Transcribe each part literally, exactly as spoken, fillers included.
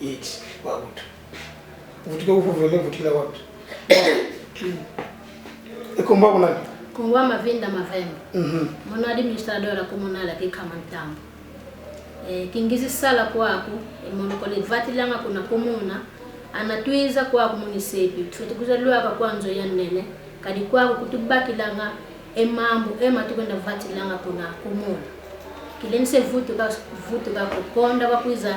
Eti, wabutu. Vutuka kuvovele, vutukila watu. E nkumbu aku nani? Nkumbu ame Vinda Mavemba. Mhm. Mono administradora comunal ya Kikama Ntambu. E, kingizi sala kwaku, e mono kole vatilanga kuna komuna, ana twiza kwaku município, tufwete kwiza lwaka kwa nzo ya nene, kadi kwaku kutubakilanga e mambu ema tukwenda vatilanga kuna komuna. Kilendi se vutuka, vutuka kukonda kwa kwiza,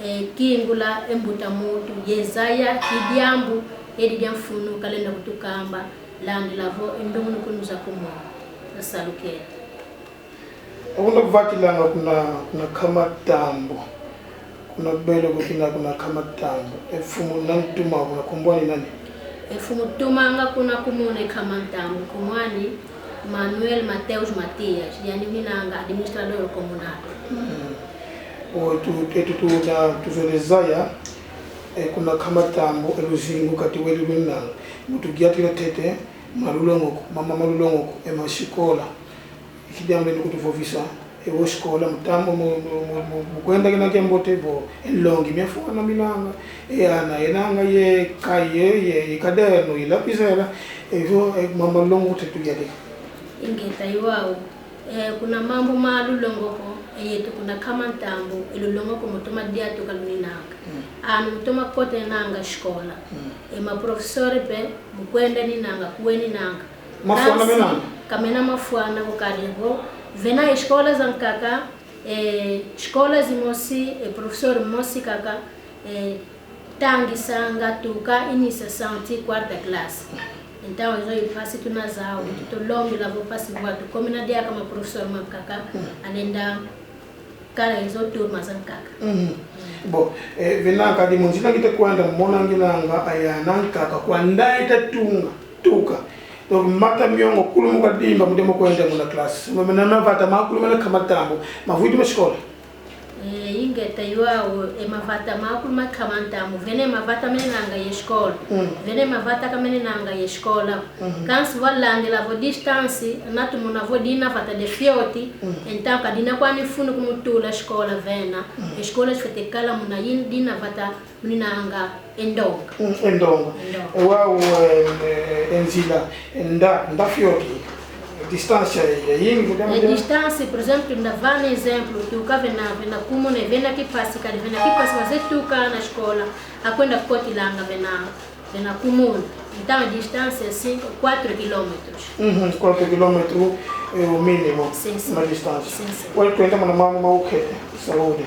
e, kingula e mbuta muntu, ye zaya, e diambu, edi dia mfunu, kalenda kutukamba, landila vo, e ndungunu kunu za komuna, za salukete. Akuna kuvatilanga kuna, kuna Kama Ntambu. Kuna bele kukina kuna Kama Ntambu. E mfumu nani tuma kuna, nkumbu ani nani? E mfumu tumanga kuna komuna Kama Ntambu, nkumbu ani Manuel Mateus Matias, yani uninanga administrador comunal. Mm. O tu, e tu, tu, na, tuzole zaya, e kuna Kama Ntambu, e luzingu kati weli luninanga. Mutu giatila tete, malulongoko, mama malulongoko, e masikola. Iki diambu ni kutuvovisa, e wo sikola, mutambu mu, mu, mu, mu, mukwenda kina kiambote vo, e nlongi miafwana minanga, e ana, enanga ye, cahier, ye, ye caderno, ye lapizela, e vo, e mama longo tetu yale. Ingeta iwau, e, kuna mambu ma lulongoko, e yetu kuna Kama Ntambu, e lulongoko mutoma diatuka luninanga. Mm. Anu mutoma kote nanga sikola. Mm. E ma professor pe, mukwenda ninanga, kwe ninanga. Mafwana. Kansi, menanga? Ka mena mafwana ko kadi vo. Vena escola zankaka, eh, escola zimosi, eh, professor mosi kaka, eh, tangisanga tuka iniciação ti quarta classe. Então, ezo i fasi tuna zau, mm, tutolombi lavo fasi vua tukomena diaka ma professor mankaka, mm, alenda kala ezo turma zankaka. Mhm. Bon, eh, vena kadi mu nzila ngita kwenda mona nginanga aya nankaka kwanda ita tunga, tuka. Donc, mata miongo kulu mu kadimba mudemo kwenda muna classe. Muna mavata makulu mena Kama Ntambu, mavwidi ma sikola. Eh, ingeta iwau, e mavata makulu ma Kama Ntambu, vene mavata menanga ye sikola. Mm. Vene mavata ka menanga ye sikola. Mhm. Kansi valandila vo distance, natumona vo dina vata de fioti, mm, então ka dina kwani funu kumutula sikola vena, mm, e sikola sifete kala muna yin dina vata muninanga e ndonga. Mm, e ndonga. E ndonga. E wau, eh, eh, e nzila, e nda, nda fioti. Distância ya yingi, kudema. E distância, por exemplo, nda vana exemplo, tuka vena, vena kumune, vena kipasi, kadi vena kipasi, mas e tuka na sikola, akwenda kotilanga vena. Vena kumuna. Então, a distância é cinco, quatro quilómetros. Uhum, quatro quilómetros é o mínimo. Sim, sim. Na distância. Sim, sim. Wali kwenda muna mambu ma ukete, saúde.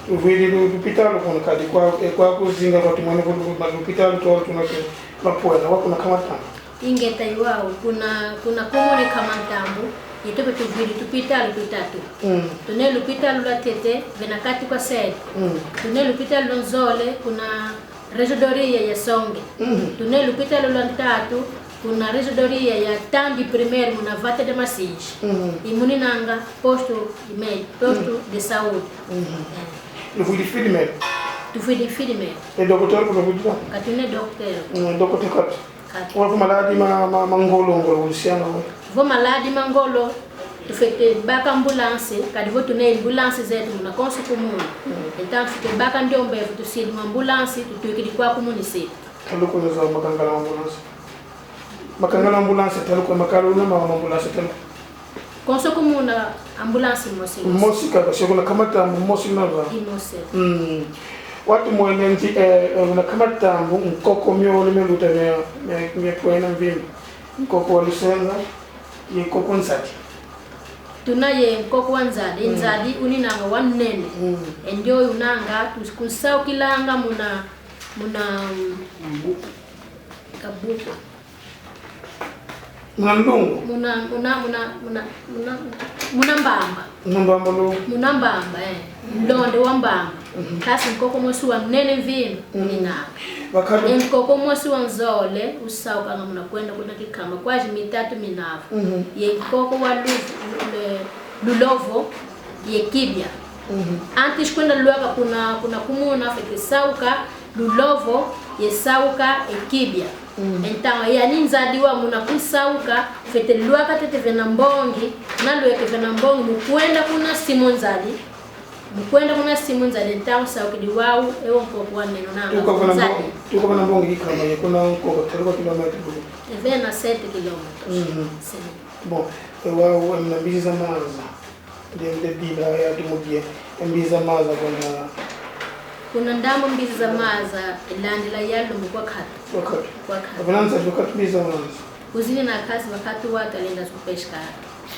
Uvwidi lu-, lupitalu kuna kadi kwa, e kwa kuzinga kwa tumwene kuna, kuna lupitalu twa tuna ke, mapwela, wa kuna Kama Ntambu. Ingeta iwau, kuna, kuna kumune Kama Ntambu, yetu pe tuvwidi tupitalu tutatu. Mm. Tuna lupitalu lwa ntete, vena kati kwa sede. Mm. Tuna lupitalu lwa nzole, kuna Regidoria ya Songe. Mhm. Tuna lupitalu lwa ntatu, kuna regidoria ya Tambi Primeiro, muna vata de Masinji. Mhm. I muninanga posto de me-, posto, mhm, de saúde. Mhm. É. Luvwidi infirmeiro? Tuvwidi infirmeiro. E doutor, kuna luvwidi? Ka tuna doutor. Mm, doutor katu. Katu. Wa vo maladi ma, ma, ma ngolo, ngolo, ulisianga, wa. Vo maladi ma ngolo, tufwete baka ambulância, kadi vo tuna ambulância zetu muna konso kumuna. Mm. Então, tufwete baka ndiombe, vo tusidi mu ambulância, tutwikidi kwaku município. Talu kuna za makangala ma ambulância? Makangala ma ambulância, talu kuna makalo na ma, ma ambulância, talu. Konso kumuna ambulância mosi, mosi. Mosi kaka, se kuna Kama Ntambu, mosi na va? I mosi. Mm. Watu mwene nti, eh, eh, una Kama Ntambu, nkoko miole mialuta mia, mia, mia kwena mvimba. Nkoko wa lusenga, ye nkoko nzadi. Tuna ye nkoko wa nzadi, mm, nzadi uninanga wa nene. Mm. E ndio unanga, kus-, kunsaukilanga muna, muna, mm, kabuku. Muna ndungu? Muna, muna, muna, muna, muna, muna mbamba. Muna mbamba lo? Muna mbamba, eh. Mlonde wa mbamba. Mhm. Kasi nkoko mosi wa nene mvimba, mhm, uninanga. Wakati. E nkoko mosi wa nzole, usaukanga muna kwenda kuna kikamba, kwaji mitatu minavo. Mhm. Ye nkoko wa lu-, le-, lulovo, ye kibia. Mhm. Antes kwenda lwaka kuna, kuna kumuna fwete sauka, lulovo, ye sauka, e kibia. Mm. Então, yani nzadi wa muna kunsauka, fwete lwaka tete vena mbongi, nalweke vena mbongi, mukwenda kuna simo nzadi, Mu kwenda kuna simu nzadi ntangu saukidi wau, e o nkoko wa neno nanga. Tuka kuna nzadi. Mbo-, tuka kuna Mbongi kama ye kuna nkoko tatu kwa kilomita bulu. E vena sete kilomita. Mhm. Sim. Bon, e wau, e muna Mbizi za Maza. Nde, nde bila ya tumudia, e Mbizi za Maza kuna. Kuna ndambu Mbizi za Maza, e landila ya lumbu kwa katu. Kwa katu. Kwa katu. Avananza kwa katu Mbizi za Maza. Kuzini na kasi wakati wa kalenda zo pesca.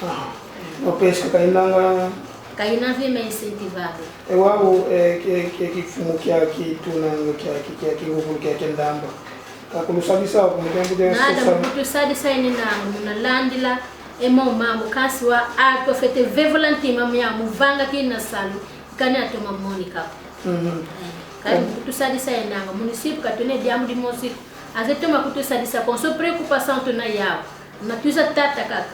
Aha. No pesca kainanga. Kaina vima incentivado. E wau, e, ke, ke kifumu kiaki tunanga kiaki, kiaki nguvulu kiaki ndamba. Kakulusadisa, kumutembu de. Nada, sosa. Mukutusadisa eni nanga, muna landila, e mo mambu, kasi wa, atu afete vevola ntima mia, mu vanga kina salu, kani atoma moni kako. Mhm. Eh, kani mukutusadisa eni nanga, município katuna diambu dimosi, aze toma kutusadisa, konso preocupação tuna yau, na tuiza tata kaka,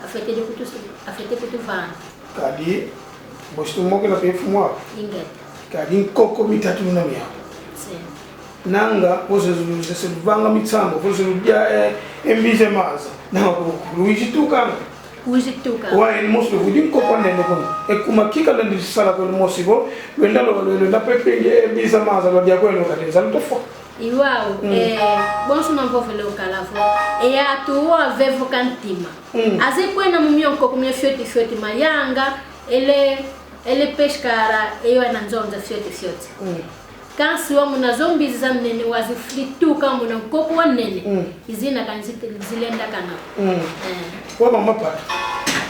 afete de kutu, afete kutuvana. Kadi, bosi tumoke na pe fumu wau. Ingeta. Kadi nkoko mitatu na miau. Sim. Nanga, bosi lu, se, se luvanga mitsambu, bosi ludia, eh, e Mbizi za Maza. Nanga ku, ku, luizi tuka. Luizi tuka. Wa, eni mosi luvudi nkoko nene kono. E kuma kika lwendi sala kono mosi vo, lwenda lo, lo, lwenda pepingi, e Mbizi za Maza, lwadia kweno kadi nza lutofwa. Iwau, mm, eh, bonso na mvovele ukala vo, e atu wa vevoka ntima. Mm. Aze kwena mu mio nkoko mia fioti fioti mayanga, ele, ele pescara, eyo ena nzonza fioti fioti. Mm. Kansi wa muna zo mbizi za nene wazifuli tuka muna nkoko wa nene. Mm. Izina kanzi, zilenda kana. Mm. Eh. Wa mama patu.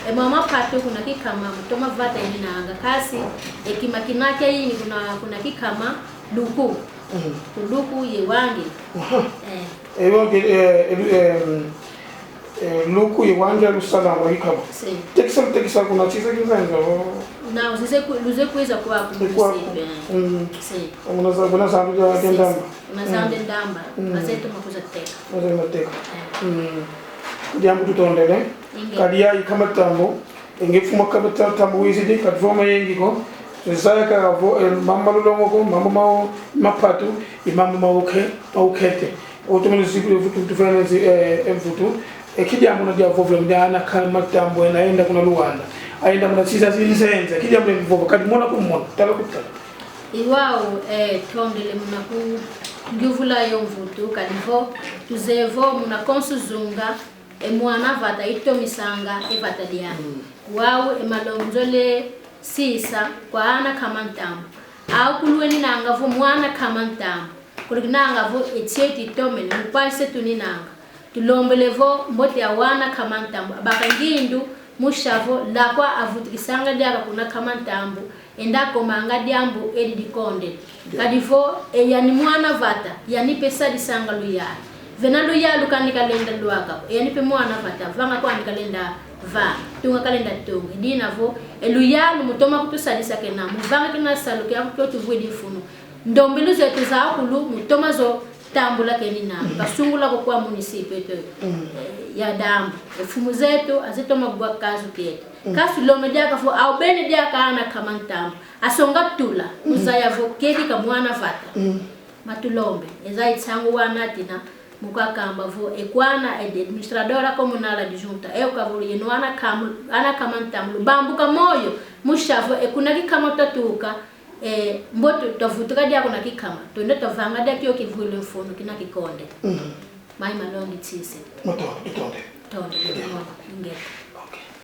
E mama patu kuna kikama, mutoma vata eni nanga kasi, e kima kina kia ini kuna, kuna kikama, luku. Mm. Ku luku ye wangi. Aha. Eh. E wangi, eh, eh, eh, luku ye wangi alusala wa ikama. Sim. Tekisa, tekisa kuna chiza kinzenza, o. Na, luze ku, luze kwiza kwaku, e kwaku. Município, eh. Mm. Sim. Muna za, muna za ndu ya, sim, ndamba. Sim. Muna za ndu ndamba. Mm. Maze toma kuza teka. Maze toma teka. Eh. Mm. Diambu tutondele. Inge. Kadi ya ikama tambo. Nge fuma kaba ta-, tambu wizidi, kadi vo mayengi ko. Zaya kaka vo, eh, mambu ma lulongo ko, mambu ma, ma patu, i mambu ma uke, ma ukete. Otomene ziku vutu, vutu fena zi, eh, eh, vutu. E kidia muna dia vovela, mdia ana kama tambu, ena enda kuna Luanda. Aenda muna sisa zinzenza, kidia muna mvovo, kadi mona kumona, tala kutala. Iwau, eh, tondele muna ku, ngiuvula yo mvutu, kadi vo, tuze vo, muna konsu zunga, e mwana vata itomisanga e vata diani. Mm. Wau e malongi nzole sisa kwa ana kama ntambu. Au kulueni nanga vo mwana kama ntambu. Kulikinanga vo e tieti itomene, mukwa se tuninanga. Tulombele vo mbote ya wana kama ntambu. Abaka ngindu, musha vo, lakwa avutukisanga diaka kuna kama ntambu. Enda komanga diambu edi dikondele. Kadi vo, e yani mwana vata, yani pe sadisanga luyalu. Vena luyalu kani kalenda lwaka, e yani pe mwana vata, vanga kwani kalenda vanga, tunga kalenda tunga. Dina vo, e luyalu mutoma kutusadisa kena, muvanga kena salu kia kutuvwidi mfunu. Ndombelu zetu za akulu, mutoma zo tambula kenina, kasungula ko kwa município eto, eh, ya Dambu. E mfumu zetu, azitoma gwa kazu keto. Kasi londo diaka vo, au bene diaka ana kama ntambu. Asonga tula, uzaya vo kedi ka mwana vata. Matulombe, eza itsangu wana tina, mukwa kamba vo, e kwana, e administradora comunal adjunta, e ukavulu yeno ana kamu-, ana kama ntambu, lubambuka moyo, musha vo, e kuna kikama twatuka, e, mbote twavutuka dia kuna kikama, twenda twavanga dia kio kivwile mfunu kina kikonde. Mai malongi tsise. Matondo, itonde. Tonde, ingeta.